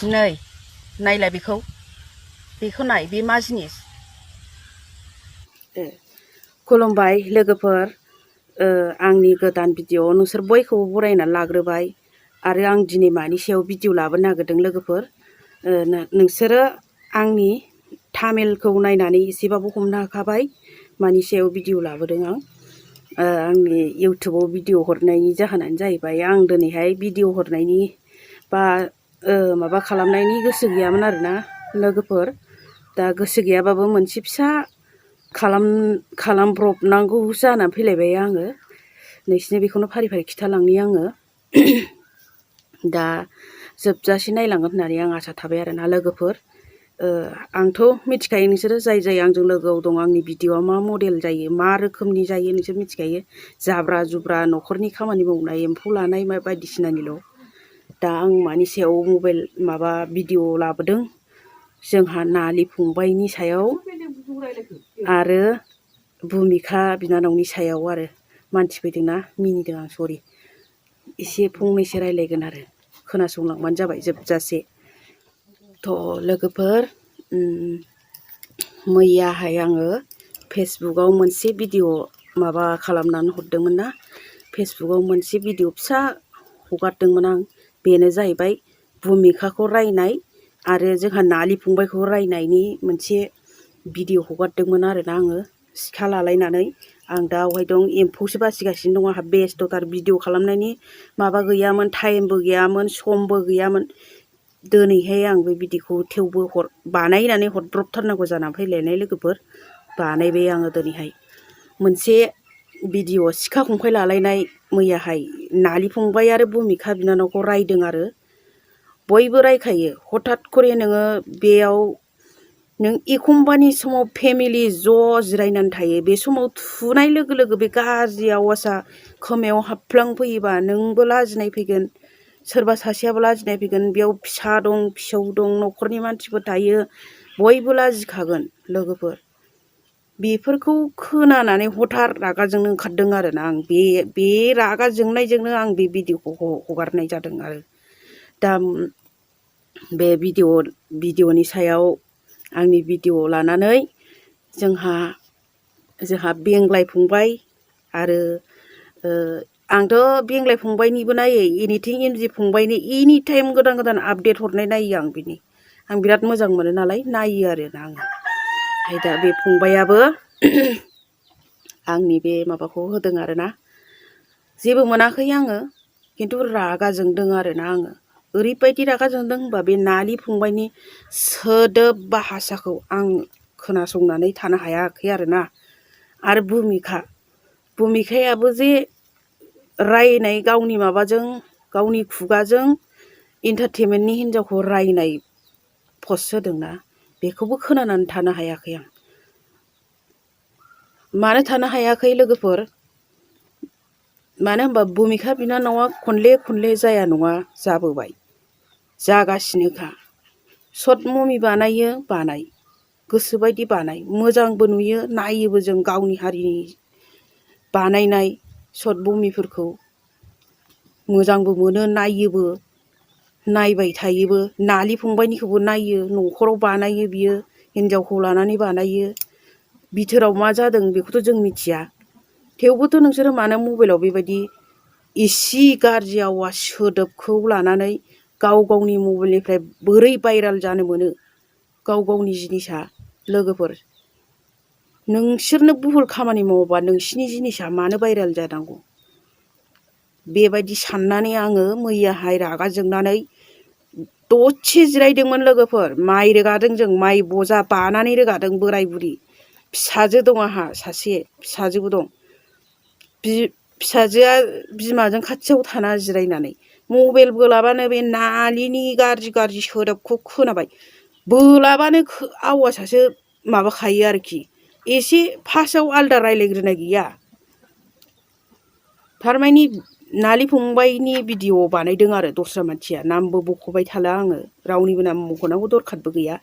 नै नायलाय बेखौ नाय बे मा जिनिस खुलुमबाय लोगोफोर आंनि गोदान भिडिअ नोंसोर बयखौबो बरायनानै लाग्रोबाय आरो आं दिनै मानि सायाव भिडिअ लाबोनो नागिरदों लोगोफोर नोंसोरो आंनि थामिलखौ नायनानै एसेबाबो हमनो हाखाबाय मानि सायाव भिडिअ लाबोदों आं आंनि इउटुबाव भिडिअ हरनायनि जाहोनानो जाहैबाय आं दिनैहाय भिडिअ हरनायनि बा माबा खालामनायनि गोसो गैयामोन आरोना लोगोफोर दा गोसो गैयाबाबो मोनसे फिसा खालामब्रबनांगौ जानानै फैलायबाय आङो नोंसिनो बेखौनो फारि फारि खिथालांनि आङो दा जोबजासे नायलांगोन होननानै आं आसा थाबाय आरोना लोगोफोर आंथ' मिथिखायो नोंसोरो जाय आंजों लोगोआव दं आंनि भिडिअआ मा मडेल जायो मा रोखोमनि जायो नोंसोर मिथिखायो जाब्रा जुब्रा न'खरनि खामानि मावनाय एम्फौ लानाय बायदिसिनानिल' दा आं मानि सायाव मबाइल माबा भिडिअ लाबोदों जोंहा नालि फंबायनि सायाव आरो भुमिखा बिनानावनि सायाव आरो मानसि फैदोंना मिनिदों आं सरि एसे फंनैसो रायलायगोन आरो खोनासंलांबानो जाबाय जोबजासे थ' लोगोफोर मैयाहाय आङो फेसबुकआव मोनसे भिडिअ माबा खालामनानै हरदोंमोन ना फेसबुकआव मोनसे भिडिअ फिसा हगारदोंमोन आं बेनो जाहैबाय भुमिखाखौ रायनाय आरो जोंहा नालि फंबायखौ रायनायनि मोनसे भिडिअ हगारदोंमोन आरोना आङो सिखा लालायनानै आं दा आवहाय दं एम्फौसो बासिगासिनो दं आंहा बेस्थ'थार भिडिअ खालामनायनि माबा गैयामोन टाइमबो गैयामोन समबो गैयामोन दिनैहाय आं बे भिडिअखौ थेवबो बानायनानै हरब्रबथारनांगौ जानानै फैलायनाय लोगोफोर बानायबाय आङो दिनैहाय मोनसे भिडिअ सिखा खंखाइ लालायनाय मैयाहाय नालि फंबाय आरो भुमिखा बिनानावखौ रायदों आरो बयबो रायखायो हठात करे नोङो बेयाव नों एखमबानि समाव फेमिलि ज' जिरायनानै थायो बे समाव थुनाय लोगो लोगो बे गाज्रि आवाजआ खोमायाव हाबफ्लांफैयोबा नोंबो लाजिनाय फैगोन सोरबा सासेयाबो लाजिनाय फैगोन बेयाव फिसा दं फिसौ दं न'खरनि मानसिफोर थायो बयबो लाजिखागोन लोगोफोर बेफोरखौ खोनानानै हथात रागा जोंनो ओंखारदों आरोना आं बे रागा जोंनायजोंनो आं बे भिडिअखौ हगारनाय जादों आरो दा बे भिडिअनि सायाव आंनि भिडिअ लानानै जोंहा बेंग्लाय फंबाय आरो आंथ' बेंग्लाय फंबायनिबो नायो एनिथिं एमजि फंबायनि एनि टाइम गोदान आपडेट हरनाय नायो आं बिराद मोजां मोनो नालाय नायो आरोना आङो ओमफ्राय दा बे फंबायाबो आंनि बे माबाखौ होदों आरोना जेबो मोनाखै आङो खिन्थु रागा जोंदों आरोना आङो ओरैबायदि रागा जोंदों होनबा बे नालि फंबायनि सोदोब भाषाखौ आं खोनासंनानै थानो हायाखै आरोना आरो भुमिखायाबो जे रायनाय गावनि माबाजों गावनि खुगाजों इन्टारटेनमेन्टनि हिन्जावखौ रायनाय पस्ट होदोंना बेखौबो खोनानानै थानो हायाखै आं मानो थानो हायाखै लोगोफोर मानो होनबा भुमिखा बिनानावा खनले जाया नङा जाबोबाय जागासिनोखा सर्ट मुभि बानाय गोसोबायदि बानाय मोजांबो नुयो नायोबो जों गावनि हारिनि बानायनाय सर्ट मुभिफोरखौ मोजांबो मोनो नायोबो नायबाय थायोबो नालि फंबायनिखौबो नायो न'खराव बानायो बियो हिन्जावखौ लानानै बानायो बिथोराव मा जादों बेखौथ' जों मिथिया थेवबोथ' नोंसोरो मानो मबाइलाव बेबायदि इसे गाज्रि आवाज सोदोबखौ लानानै गावनि मबाइलनिफ्राय बोरै भाइराल जानो मोनो गावनि जिनिसा लोगोफोर नोंसोरनो भुल खामानि मावोबा नोंसिनि जिनिसा मानो भाइराल जानांगौ बेबायदि साननानै आङो मैयाहाय रागा जोंनानै दसे जिरायदोंमोन लोगोफोर माइ रोगादों जों माइ बजा बानानै रोगादों बोराय बुरि फिसाजो दं आंहा सासे फिसाजोबो दं फिसाजोआ बिमाजों खाथियाव थाना जिरायनानै मबाइल बोलाबानो बे नालिनि गाज्रि सोदोबखौ खोनाबाय बोलाबानो आवाजासो माबाखायो आरोखि एसे फार्स्टआव आलदा रायज्लायग्रोनाय गैया थारमानि नालि फंबायनि भिडिअ बानायदों आरो दस्रा मानसिया नामबो बख'बाय थाला आङो रावनिबो नाम मख'नांगौ दरखारबो गैया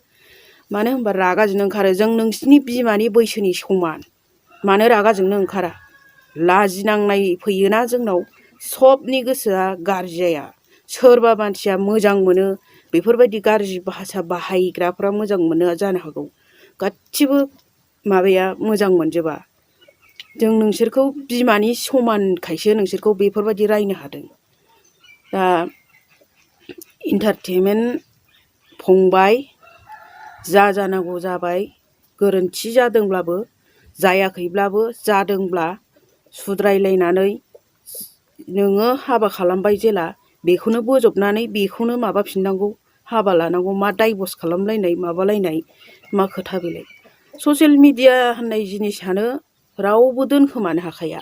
मानो होनबा रागा जोंनो ओंखारो जों नोंसिनि बिमानि बैसोनि समान मानो रागा जोंनो ओंखारा लाजिनांनाय फैयोना जोंनाव सबनि गोसोआ गाज्रि जाया सोरबा मानसिया मोजां मोनो बेफोरबायदि गाज्रि भाषा बाहायग्राफ्रा मोजां मोनो जानो हागौ। गासिबो माबाया मोजां मोनजोबा। जों नोंसोरखौ बिमानि समानखायसो नोंसोरखौ बेफोरबायदि रायनो हादों। दा इन्टारटेनमेन्ट फंबाय जा जानांगौ जाबाय। गोरोन्थि जादोंब्लाबो जायाखैब्लाबो जादोंब्ला सुद्रायलायनानै नोङो हाबा खालामबाय जेला बेखौनो बोजबनानै बेखौनो माबाफिननांगौ, हाबा लानांगौ। मा डाइभर्स खालामलायनाय माबालायनाय मा खोथा बेलाय। ससियेल मिडिया होननाय जिनिसानो रावबो दोनखोमानो हाखाया।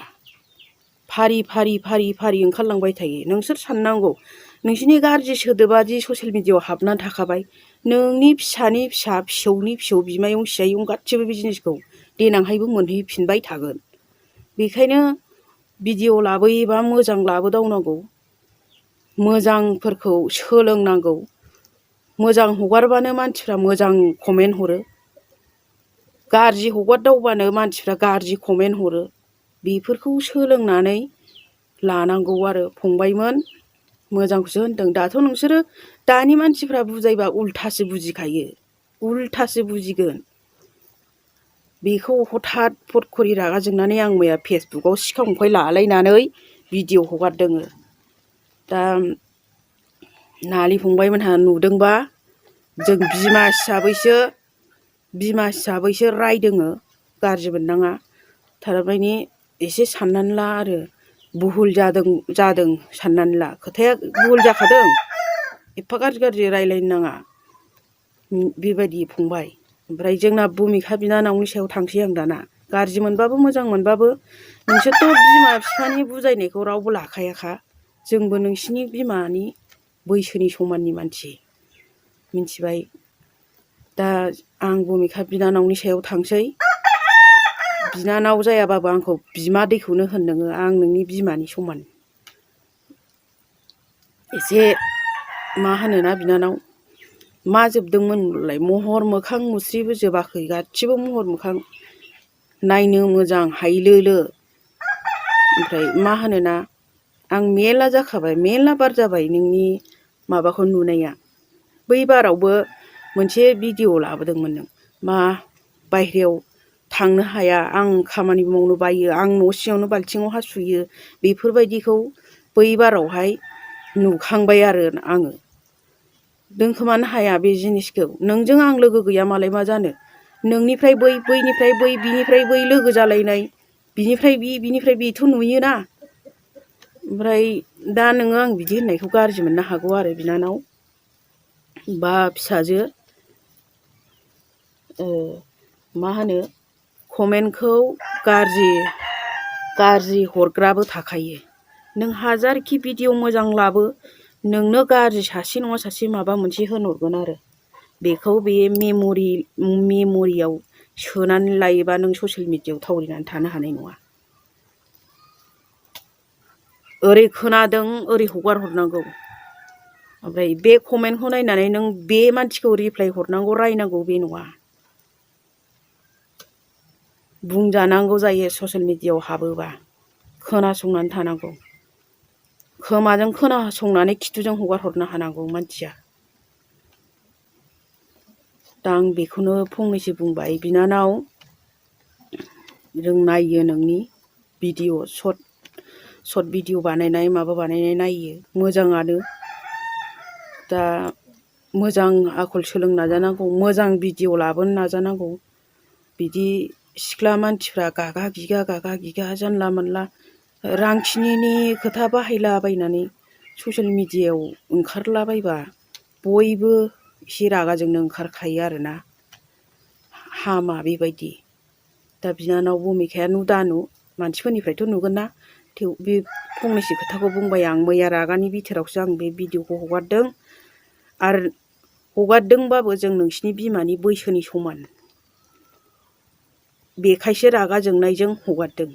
फारि फारि फारि फारि ओंखारलांबाय थायो। नोंसोर साननांगौ नोंसिनि गाज्रि सोदोबा दि ससियेल मिडियाआव हाबनानै थाखाबाय, नोंनि फिसानि फिसा, फिसौनि फिसौ, बिमायं सियायं गासिबो बे जिनिसखौ देनांहायबो मोनहैफिनबाय थागोन। बेखायनो भिडिअ लाबोयोबा मोजां लाबोदावनांगौ, मोजांफोरखौ सोलोंनांगौ। मोजां हगारबानो मानसिफ्रा मोजां कमेन्ट हरो, गाज्रि हगारदावबानो मानसिफ्रा गाज्रि कमेन्ट हरो। बेफोरखौ सोलोंनानै लानांगौ आरो फंबायमोन। मोजांखौसो होनदों। दाथ' नोंसोरो दानि मानसिफ्रा बुजायबा उल्थासो बुजिखायो, उल्थासो बुजिगोन। बेखौ हथात फटखरि रागा जोंनानै आं मैया फेसबुकाव सिखा खंखाय लालायनानै भिडिअ हगारदों। दा नालि फंबायमोनहा नुदोंबा जों बिमा हिसाबैसो रायदोङो, गाज्रि मोननाङा। थारमानि एसे साननानै ला आरो भुल जादों साननानै ला। खोथाया भुल जाखादों, एफा गाज्रि गाज्रि रायलायनो नाङा बेबायदि फंबाय। ओमफ्राय जोंना भुमिखा बिनानावनि सायाव थांसै आं दाना। गाज्रि मोनबाबो मोजां मोनबाबो नोंसोरथ' बिमा बिफानि बुजायनायखौ रावबो लाखायाखा। जोंबो नोंसिनि बिमानि बैसोनि समाननि मानसि, मिथिबाय। दा आं भुमिखा बिनानावनि सायाव थांसै। बिनानाव जायाबाबो आंखौ बिमादैखौनो होन नोङो, आं नोंनि बिमानि समान। एसे मा होनोना बिनानाव, मा जोबदोंमोनलाय? महर मोखां मुस्रिबो जोबाखै, गासिबो महर मोखां नायनो मोजां हायलोलो। ओमफ्राय मा होनोना, आं मेला जाखाबाय, मेला बार जाबाय नोंनि माबाखौ नुनाया। बै बारावबो मोनसे भिडिअ लाबोदोंमोन नों, मा बायह्रायाव थांनो हाया, आं खामानि मावनो बायो, आं न' सिङावनो बाल्थिङाव हासुयो। बेफोरबायदिखौ बै बारावहाय नुखांबाय आरो आङो। दोनखोमानो हाया बे जिनिसखौ। नोंजों आं लोगो गैया मालाय मा जानो। नोंनिफ्राय बै, बैनिफ्राय बै, बिनिफ्राय बै लोगो जालायनाय, बिनिफ्राय बेथ' नुयोना। ओमफ्राय दा नोङो आं बिदि होननायखौ गाज्रि मोननो हागौ आरो बिनानाव बा फिसाजो। मा होनो, कमेन्टखौ गाज्रि हरग्राबो थाखायो। नों हाजारखि भिडिअ मोजां लाबो, नोंनो गाज्रि सासे नङा सासे माबा मोनसे होनहरगोन आरो। बेखौ बे मेम'रियाव सोनानै लायोबा नों ससियेल मिडियायाव थावरिनानै थानो हानाय नङा। ओरै खोनादों ओरै हगार हरनांगौ। ओमफ्राय बे कमेन्टखौ नायनानै नों बे मानसिखौ रिप्लाय हरनांगौ, रायनांगौ बे नङा। बुंजानांगौ जायो ससियेल मिडियायाव हाबोबा, खोनासंनानै थानांगौ। खोमाजों खोनासंनानै खिथुजों हगार हरनो हानांगौ मानसिया। दा आं बेखौनो फंनैसो बुंबाय। बिनानाव, जों नायो नोंनि भिडिअ, सर्ट भिडिअ बानायनाय माबा बानायनाय नायो, मोजाङानो। दा मोजां आखल सोलोंनो नाजानांगौ, मोजां भिडिअ लाबोनो नाजानांगौ। बिदि सिख्ला मानसिफ्रा गागा गिगा जानला मोनला रांखिनिनि खोथा बाहायलाबायनानै ससियेल मिडियायाव ओंखारलाबायबा बयबो एसे रागा जोंनो ओंखारखायो आरोना, हामा बेबायदि। दा बिनानाव भुमिखाया नु दानु मानसिफोरनिफ्रायथ' नुगोन ना। थेव बे फंनैसो खोथाखौ बुंबाय आं। मैया रागानि बिथोरावसो आं बे भिडिअखौ हगारदों। आरो हगारदोंबाबो जों नोंसिनि बिमानि बैसोनि समान, बेखायसो रागा जोंनायजों हगारदों।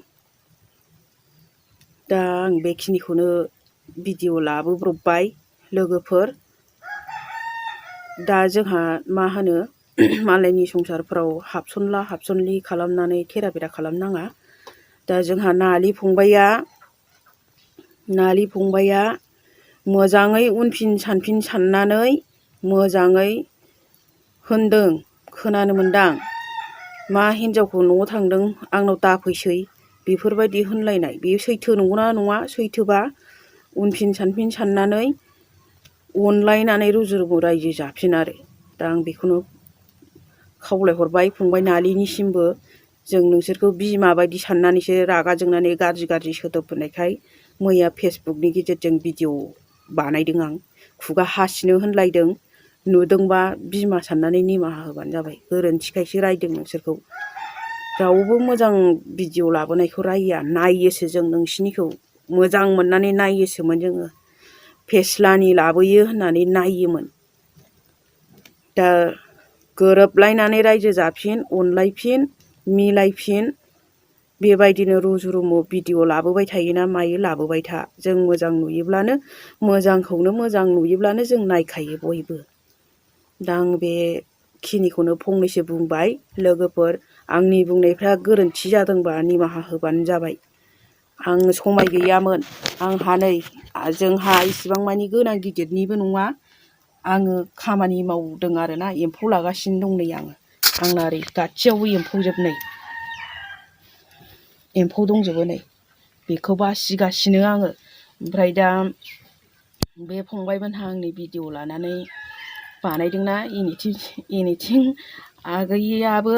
दा आं बेखिनिखौनो भिडिअ लाबोब्रबबाय लोगोफोर। दा जोंहा मा होनो, मालायनि संसारफ्राव हाबसनलि खालामनानै थेरा बेरा खालामनाङा। दा जोंहा नालि फंबाया मोजाङै उनफिन सानफिन साननानै मोजाङै होनदों खोनानो मोनदां। मा हिन्जावखौ न'आव थांदों आंनाव दाफैसै बेफोरबायदि होनलायनाय बे सैथो नंगौना नङा? सैथोबा उनफिन सानफिन साननानै अनलायनानै रुजु रुमु रायजो जाफिन आरो। दा आं बेखौनो खावलायहरबाय फंबाय नालिनिसिमबो। जों नोंसोरखौ बिमा बायदि साननानैसो रागा जोंनानै गाज्रि गाज्रि सोदोब होनायखाय मैया फेसबुकनि गेजेरजों भिडिअ बानायदों आं। खुगा हासिनो होनलायदों। नुदोंबा बिमा साननानै निमाहा होबानो जाबाय। गोरोन्थिखायसो रायदों नोंसोरखौ। रावबो मोजां भिडिअ लाबोनायखौ रायया। नायोसो जों नोंसिनिखौ। मोजां मोननानै नायोसोमोन जोङो। फेस्लानि लाबोयो होननानै नायोमोन। दा गोरोबलायनानै रायजो जाफिन, अनलायफिन, मिलायफिन। बेबायदिनो रुजु रुमु भिडिअ लाबोबाय थायोना मायो लाबोबाय था। जों मोजां नुयोब्लानो मोजांखौनो मोजां नुयोब्लानो जों नायखायो बयबो। दा आं बेखिनिखौनो फंनैसो बुंबाय। लोगोफोर आंनि बुंनायफ्रा गोरोन्थि जादोंबा निमाहा होबानो जाबाय। आं समाय गैयामोन। आंहा नै जोंहा इसिबां मानि गोनां गिदिरनिबो नङा। आङो खामानि मावदों आरोना एम्फौ लागासिनो दं नै आङो। आंना ओरै गाथियावबो एम्फौजोब नै। एम्फौ दंजोबो नै। बेखौ बासिगासिनो आङो। ओमफ्राय दा बे फंबायमोनहा आंनि भिडिअ लानानै बानायदोंना एनिथिं आगैयाबो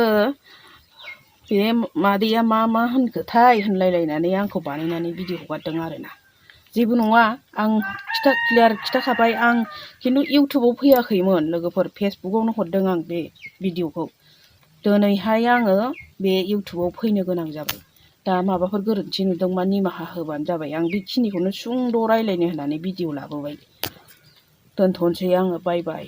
बे मादैया मा होनखोथाय होनलायलायनानै आंखौ बानायनानै भिडिअ हगारदों आरोना। जेबो नङा आं क्लियार खिथाखाबाय। आं खिन्थु इउटुबाव फैयाखैमोन लोगोफोर। फेसबुकआवनो हरदों आं बे भिडिअखौ। दिनैहाय आङो बे इउटुबाव फैनो गोनां जाबाय। दा माबाफोर गोरोन्थि नुदोंबा निमाहा होबानो जाबाय। आं बेखिनिखौनो सुंद' रायलायनो होननानै भिडिअ लाबोबाय। दोनथ'नोसै आङो। बाय बाय।